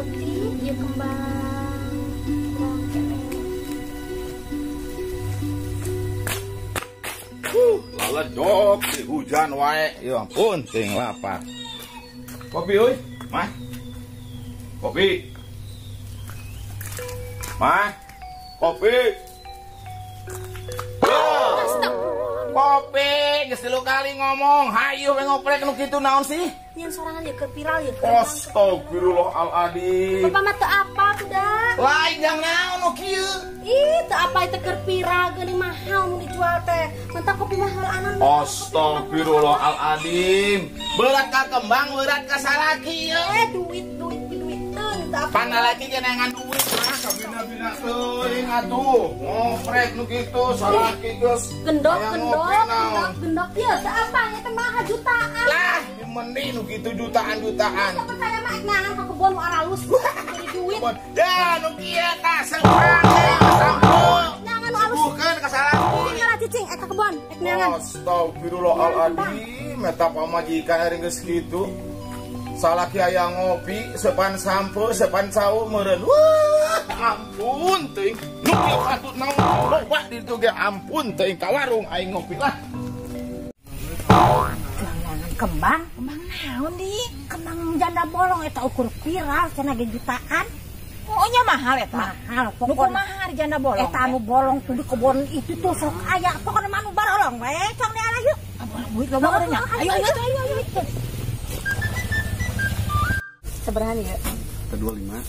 Leutik ieu kembang. Laledok hujan wae. Ya ampun ting lapar. Kopi euy, Mah. Kopi. Mah. Kopi. Kopi, geus 3 kali ngomong, hayu we ngoprek nu kitu naon sih? Nyen sorangan ye keur viral ye. Astagfirullahaladzim. Bapak mah teu apa tuh da? Lain jang naon nu kieu? Ih, teu apa teh keur viral geuning mahal nu dijual teh. Mentak kopi mahal anan. Astagfirullahaladzim. Berat ka kembang, berat ka salaki ye. Duit duit duiteun teu apa. Panalaki ge neangan duit mah kabina-bina teuing atuh. Ngoprek nu kitu salaki geus. Gendok gendok gendok gendok ieu teu apa nya teh mahal jutaan. Lah, meni nu kitu jutaan-jutaan. Teu percaya mah ek neangan ka kebon nu aralus meuli duit. Da nu kieu tah seurang sampeu. Neangan nu alus. Bukan ka salaki. Ngalah cicing ek ka kebon ek neangan. Astagfirullahaladzim, eta pamajikan ari geus kitu. Salaki aya ngopi, sepan sampo, sepan cau meureun. Wah, ampun teuing. Nu kieu patut naon loba di ditu ge ampun teuing ka warung aing ngopi lah. Jangan kembang, kembang naon di? Kembang janda bolong eta ukur viral cenah ge jutaan. Oh nya mahal eta. Mahal pokokna. Nu kumaha janda bolong? Eta anu bolong tuh di kebon itu tuh sok aya. Pokona mah anu barolong we, cong neangan yuk. Duit loba urang nya. Ayo ayo ayo ayo. Sabaraha ya? 25.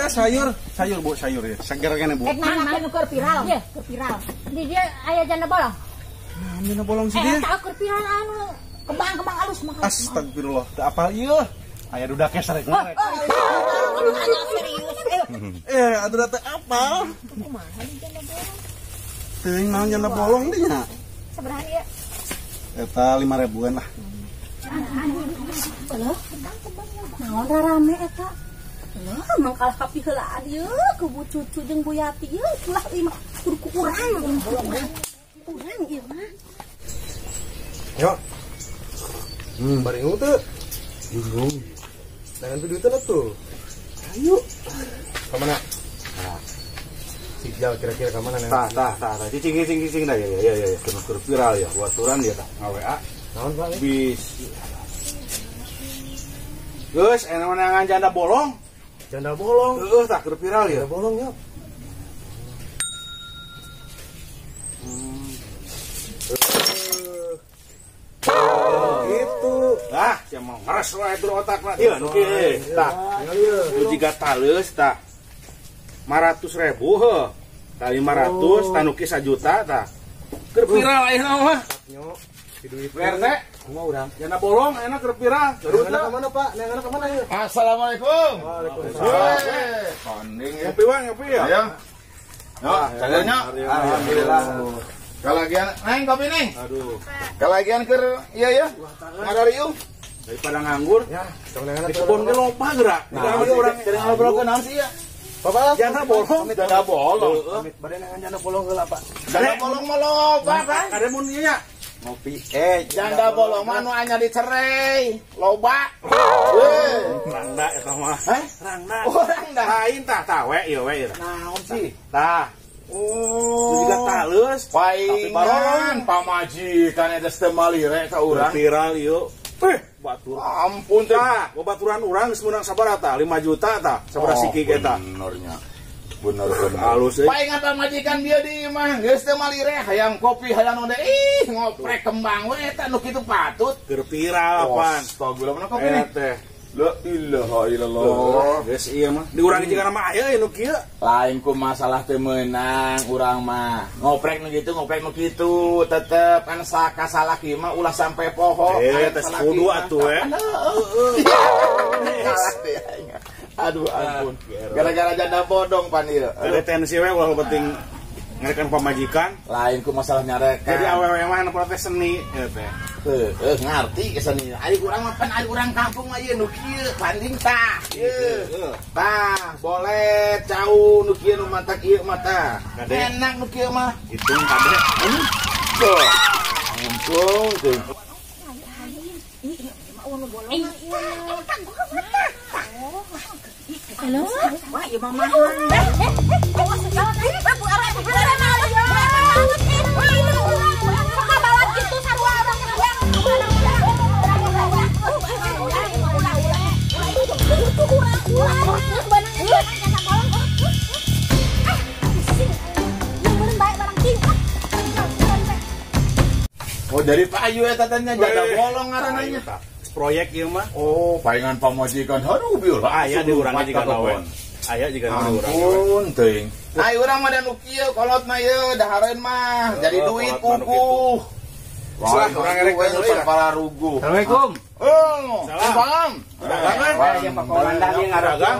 Sayur, sayur Bu, sayur ya. Seger kene Bu. Nah, nu keur viral. Iya, keur viral. Di dia aya janda bolong. Nah, janda bolong sih dia. Eta keur viral anu kembang-kembang alus mahal. Astagfirullah, teu apal ieu. Aya dudak sarek ngarek. Serius. Atuh da teu apal. Kumaha janda bolong? Teuing naon janda bolong dinya? Sabaraha ieu? Eta 5.000-an lah. Loh, naon rame eta? Loh, emang kalah kapiheulaan ieu ku Bu Cucu jeung Bu Yati ieu ulah ieu mah kudu ku urang. Urang ieu mah. Yo. Bari ngu teu. Bingung. Jangan duitan atuh. Ayo. Ka mana? Nah. Sijal kira-kira ke mana? Tah, tah, tah, tah. Cicing, cicing, cicing dah ya, ya, ya, ya. Keur viral ya, baturan dia tah. Nga-WA. Naon Pak? Bis. Geus, enak menangan janda bolong. Janda bolong. Heeh, tah keur viral ya. Janda bolong ya. Gitu. Lah, sia mah ngeres wae tur otakna. Ieu nu kieu. Tah. Nu jiga taleus tah. 500.000 heuh. Tah 500 tah nu kieu 1 juta tah. Keur viral ayeuna mah. Nyo, si duit RT. Kumaha urang? Janda bolong ayeuna keur viral. Neangan ka mana, Pak? Neangan ka mana ieu? Assalamualaikum. Waalaikumsalam. Konding ya. Ngopi wang, ngopi ya. Ayo. Yo, cagernya. Alhamdulillah. Kalagian neng kopi neng. Aduh. Kalagian keur ieu ya. Ngadariu. Daripada nganggur. Ya, di kebon ge loba geura. Nah, urang ngobrolkeun naon sih ya? Bapak janda bolong, janda bolong. Amit bade neangan janda bolong heula, Pak. Janda bolong mah loba, Pak. Kade mun ieu nya. Ngopi. Janda bolong mah nu anya dicerai, loba. Heuh, rangda eta mah. Hah? Rangda. Oh, rangda. Lain tah tah we ieu we ieu. Naon sih? Tah. Oh, juga taleus. Tapi barolong pamajikan eta teu malire ka urang. Viral ieu. Batur. Ampun teh. Tah, babaturan urang geus meunang sabaraha tah? 5 juta tah. Sabaraha siki ge tah. Benernya. Bener bener. Halus euy. Paingan pamajikan dia di imah geus teu malire hayang kopi hayang onde ih ngoprek kembang we eta nu kitu patut. Keur viral apaan. Astagfirullah mana kopi nih? Teh. La ilaha illallah. Geus ieu mah. Di urang jiga mah aya nu kieu. Lain ku masalah teu meunang urang mah. Ngoprek nu kitu, ngoprek nu kitu, tetep kan sakalaki mah ulah sampai poho. Teh kudu atuh we. Kalah teh aing. Aduh ampun. Gara-gara janda bodong pan ieu. Ada tensi we ulah penting nyarekan pamajikan. Lain ku masalah nyarekan. Jadi awewe mah anu protes seni ieu teh. Heuh, ngarti keseni. Ari urang mah pan ari urang kampung mah ieu nu kieu banding tah. Ieu. Tah, boleh cau nu kieu nu matak ieu mah tah. Enak nu kieu mah. Hitung kade. Tuh. Ampun teuing. Ieu nu bolongan ieu. Eta gua mah. Halo. Wah, ieu mah mahal. Awas Bu RW, Bu RW males. Sok bawa kitu sarua urang Oh, dari payu eta teh nya janda bolong ngaranna nya. Proyek ieu mah. Oh, palingan pamajikan. Aduh, bieu lah. Aya di urang juga nawe. Aya juga di urang. Ampun teuing. Ai urang mah da nu kieu kolot mah ieu dahareun mah jadi duit kukuh. Wah, urang erek we para ruguh. Assalamualaikum. Oh, salam. Dagangan yang Pak Komandan ieu ngaragang.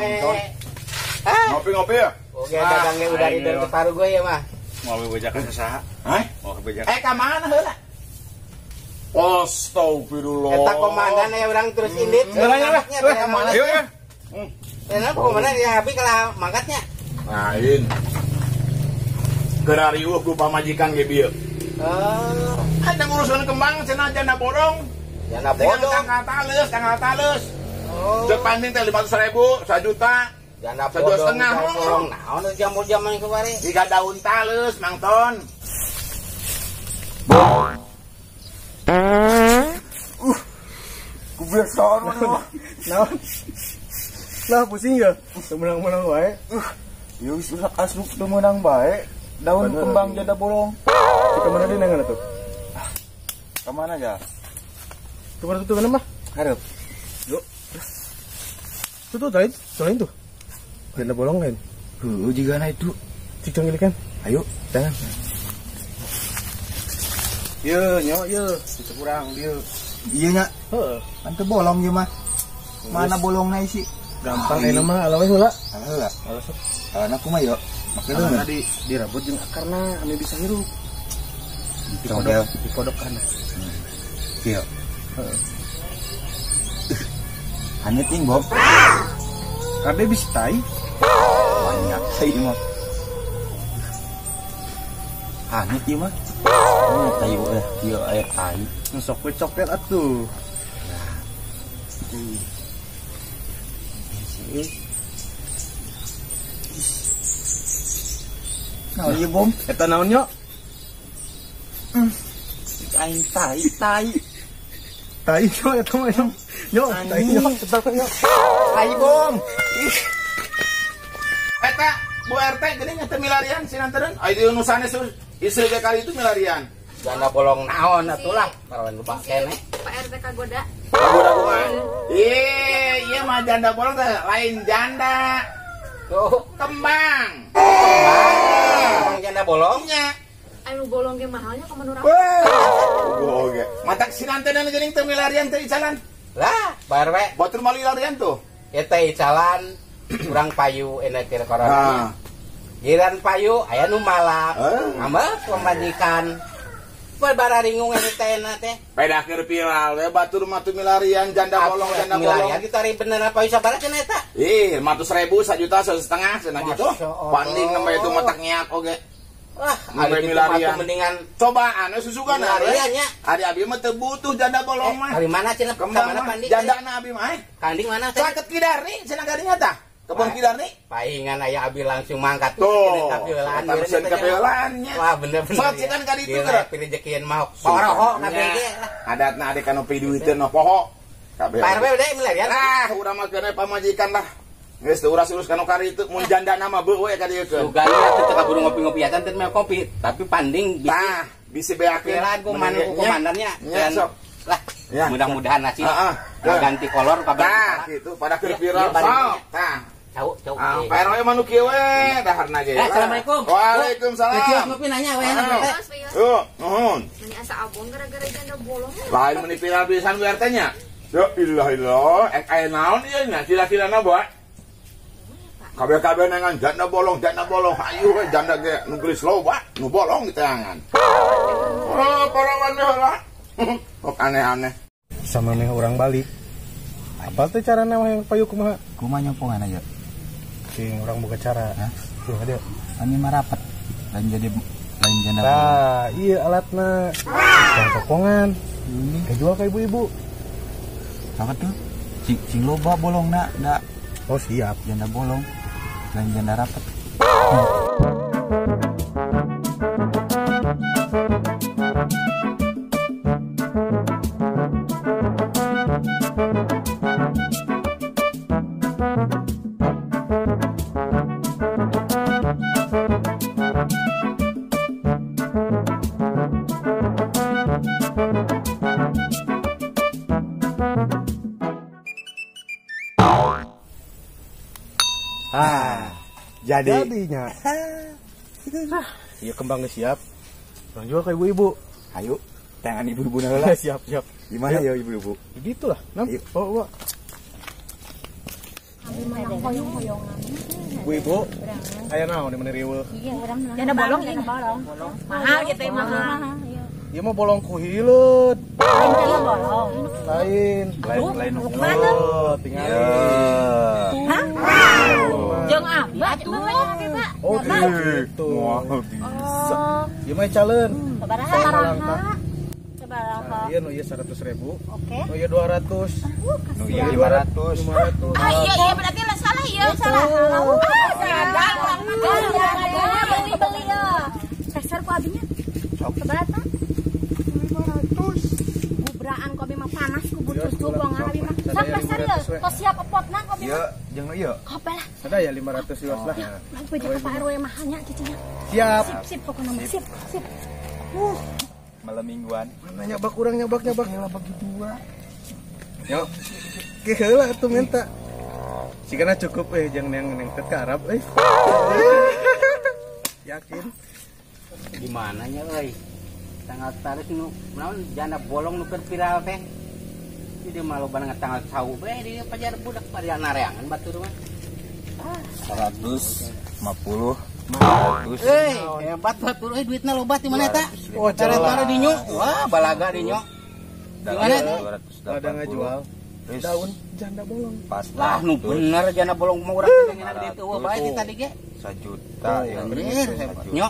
Ngopi-ngopi ya? Oke, dagangnya udah dari ke paru gue ya mah. Mau bebejakan ka saha? Hah? Mau bebejakan. Ka mana heula? Astagfirullah. Eta komandan ya orang terus indit. Heula lah. Ayo ya. Enak komandan ya habis kalah mangkatnya. Lain. Geura riweuh ku pamajikan ge bieu. Oh, ada ngurusan kembang cenah janda borong. Janda bodong. Tanggal tales. Oh. Cek panding teh 500.000, 1 juta. Janda bodong. 1,5 borong naon jambur-jaman kemari. Jika daun tales, Mang Ton. Kebiasaan mah. Naon? Lah pusing ya? Menang-menang wae. Ya wis usak asruk teu meunang bae. Daun bener, kembang janda bolong. Ke mana dia nangan atuh? Ke mana aja? Ke mana tuh mah? Hareup. Yuk. Tuh tuh lain, lain tuh. Janda bolong lain. Heuh jigana itu. Cik cong kan? Ayo, jangan. Ye, nyo ye, itu kurang dia. Iya nya. Heeh. Kan teu bolong ieu mah. Mana bolongna isi? Gampang enak mah alawe heula. Ala heula. Ala sok. Alana kumaha yo? Makeun tadi dirabut jeung akarna anu bisa hirup. Dipodok, dipodok kana. Kieu. Heeh. Hanyut ing Bob. Kade bisa tai. Banyak tai mah. Hanyut ieu mah. Oh, tai we kieu aya tai. Sok we coklat atuh. Nah, ieu Bom. Eta naon nyo? Aing tai tai. Tai nyo eta mah nyo. Nyo, tai nyo, eta nyo. Tai Bom. Eta Bu RT geuning teu milarian sinanteun. Ai di nu sanes istri ge kali itu milarian. Janda bolong naon atuh lah, parawan lupa keneh. Pak RT kagoda. Kagoda kumaha? Ih, ieu mah janda bolong teh lain janda. Tuh, kembang. Kembang janda bolongnya. Anu bolong ge mahalnya ka menurut. Wah, oge. Matak sinanteun geuning teu milarian teh icalan. Lah, Pak RW. Batur mah milarian tuh. Ieu teh icalan urang payu enak keur corona. Giran payu aya nu malak. Ambek pamajikan. Bararingung eta teh teh. Pedah keur viral we batur mah teu milarian janda bolong janda bolong. Milarian ditari bener payu sabaraha cenah eta? Ih, 500.000, 1 juta, 1,5 cenah gitu. Panding nembe itu mah tak nyiak oge. Wah, nembe milarian mendingan cobaan we susukan milarian nya. Ari abi mah teu butuh janda bolong mah. Ari mana cenah ka mana panding? Jandana abi mah. Kanding mana teh? Caket Kidarni cenah gadinya tah. Kebon Kidarni? Paingan aya abi langsung mangkat tuh. Kapieulaan kapieulannya. Wah, bener-bener. Sok cikan ka ditu geura. Pirejekian mah poroho kabeh ge lah. Adatna ade kanu piduiteun mah poho. Kabeh. Pak RW udah milarian. Ah, urang mah keun pamajikan lah. Geus teu uras-urus kanu karitu mun jandana mah beuh we ka dieu keun. Sugan atuh teu kaburu ngopi-ngopi atan teu meh kopi, tapi panding tah bisi beakeun ku komandannya. Nya sok. Lah, mudah-mudahan hasil. Heeh. Ganti kolor kabar. Tah kitu pada keur viral. Sok. Tah. Cau, cau. Pak RW mah nu kieu we daharna ge. Assalamualaikum. Waalaikumsalam. Kieu ngopi nanya we. Tuh, nuhun. Meni asa abong gara-gara janda bolong. Lain meni viral pisan Bu RT nya. Ya ilah ilah, ek aya naon ieu nya sila-silana bae. Kabeh-kabeh nengan janda bolong, ayo we janda ge nu geulis loba, nu bolong di teangan. Oh, parawan heula. Kok aneh-aneh. Sama meh urang balik. Apa teh carana mah yang payu kumaha? Kumaha nyompongan aja. Sing urang boga cara. Hah? Tuh ada. Ani mah rapet. Lain jadi lain janda. Nah, iya alatna. Tong sokongan. Kajual ka ibu-ibu. Apa tuh? Sing loba bolongna da. Oh siap. Janda bolong. Lain janda rapet. Jadi. Jadinya. Iya kembangnya siap. Bang jual ke ibu-ibu. Ayo, tangan ibu-ibu lah. Siap, siap. Gimana ya ibu-ibu? Begitulah. Nam, bawa. Ibu-ibu, aya naon di mana riweuh? Iya, urang janda bolong, janda bolong. Mahal gitu ya, mahal. Ieu mah bolong ku hileut. Lain janda bolong. Lain. Lain. Oh, tinggal. Hah? Jeung abah atuh. Oh, gitu. Wah, bisa. Ieu mah caleun. Sabaraha? Sabaraha. Ieu nu ieu 100.000. Oke. Nu ieu 200. Nu ieu 500. 500. Ah iya iya berarti lah salah iya salah. Ah, gagal urang mah beli-beli ya. Peser ku abinya. Sabaraha? 500. Gubraan ku abi mah panas ku butuh jobong abi mah. Sok peser ya. Tos siap epotna ku abi. Ieu jeung nu ieu. Kope lah. Ada ya 500 luas lah. Bang beja ke Pak RW mahalnya cicinya. Siap. Sip sip pokoknya mah sip sip. Malam mingguan. Mana nyabak urang nyabak nyabak bagi dua. Yo. Ke heula atuh minta. Sigana cukup jeung neng teh ka Arab euy. Yakin. Gimana nya euy? Tanggal tarik nu naon janda bolong nu keur viral teh. Jadi mah loba tanggal cau bae di pajar budak pada nareangan batur mah. 150. Eh, hebat batur euy duitna loba ti mana eta? Oh, cara-cara dinyo. Wah, balaga dinyo. Di mana eta? Ada ngajual daun janda bolong. Pas lah nu bener janda bolong mah urang teh ngeunah duit eueuh bae ti tadi ge. 1 juta ya. Nyo.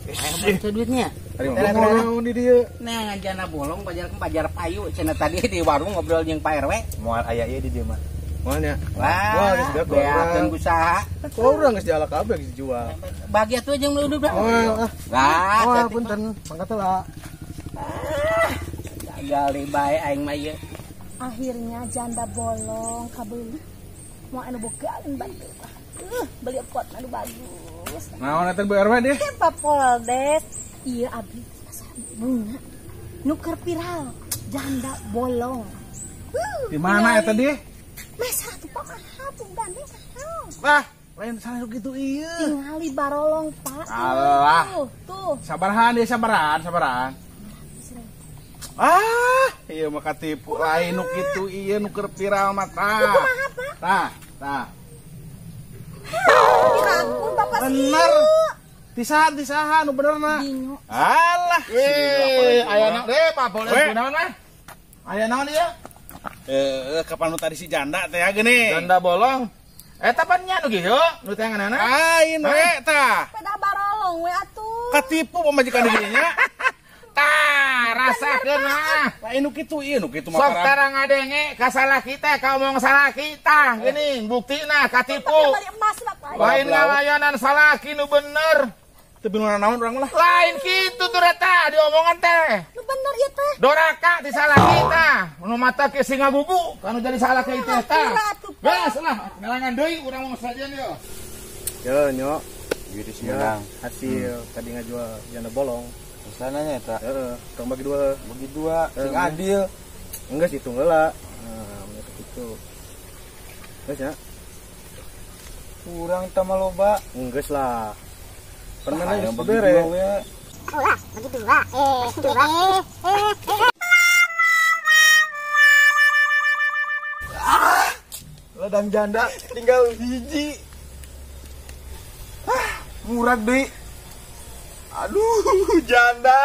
Hebat tuh duitnya. Naon di dieu? Nah, janda bolong pajar pajar payu cenah tadi di warung ngobrol jeung Pak RW. Moal aya ieu di dieu mah. Moalnya. Wah, geus beakeun ku saha? Urang geus diala kabeh geus dijual. Bahagia tuh jeung nu udah. Moal ah. Lah, punten, mangkat heula. Gagal deui bae aing mah ieu. Akhirnya janda bolong kabeuli. Moal anu bogaan batur. Beli pot anu bagus. Naon eta Bu RW deh? Pak Poldes. Iya abdi pasar bunga. Nu keur viral janda bolong. Di mana eta deh? Masa tuh Pak mahal tuh gandeng mahal. Wah, lain salah gitu ieu. Tingali barolong Pak. Alah. Tuh. Sabarahan deh, sabarahan, sabarahan. Ah, ieu mah katipu lain nu kitu ieu nu keur viral mah tah. Kumaha Pak? Tah, tah. Ampun Bapak sih. Bener. Tisahan nu benerna. Alah. Weh, aya naon deh Pak Poldes kunaon mah? Aya naon ieu? Kapan nu tadi si janda teh ya geuning. Janda bolong. Eta pan nya nu kieu, nu teanganana. Lain we tah. Pedah barolong we atuh. Katipu pamajikan dirinya. Tah, rasakeun mah. Lain nu kitu ieu nu kitu mah. Sok tara ngadenge ka salah kita, ka omong salah kita. Geuning buktina katipu. Lain ngalayanan salaki nu bener. Teu bingung naon urang lah. Lain kitu tuh eta diomongan teh. Nu bener ieu teh. Doraka di salah kita. Nu mata ke singa gugu kanu jadi salah ke itu teh. Geus lah, ngelangan deui urang mah sajian ieu. Yo nyo, duit menang. Hasil tadi ngajual janda bolong. Sananya eta. Heeh, tong bagi dua. Bagi dua, sing adil. Enggak sih hitung heula. Nah, gitu. Geus nya. Kurang tah mah loba. Geus lah. Permennya geus bere. Ulah, bagi dua. Dua. Ah, ladang janda tinggal hiji. Ah, murah deui. Aduh, janda.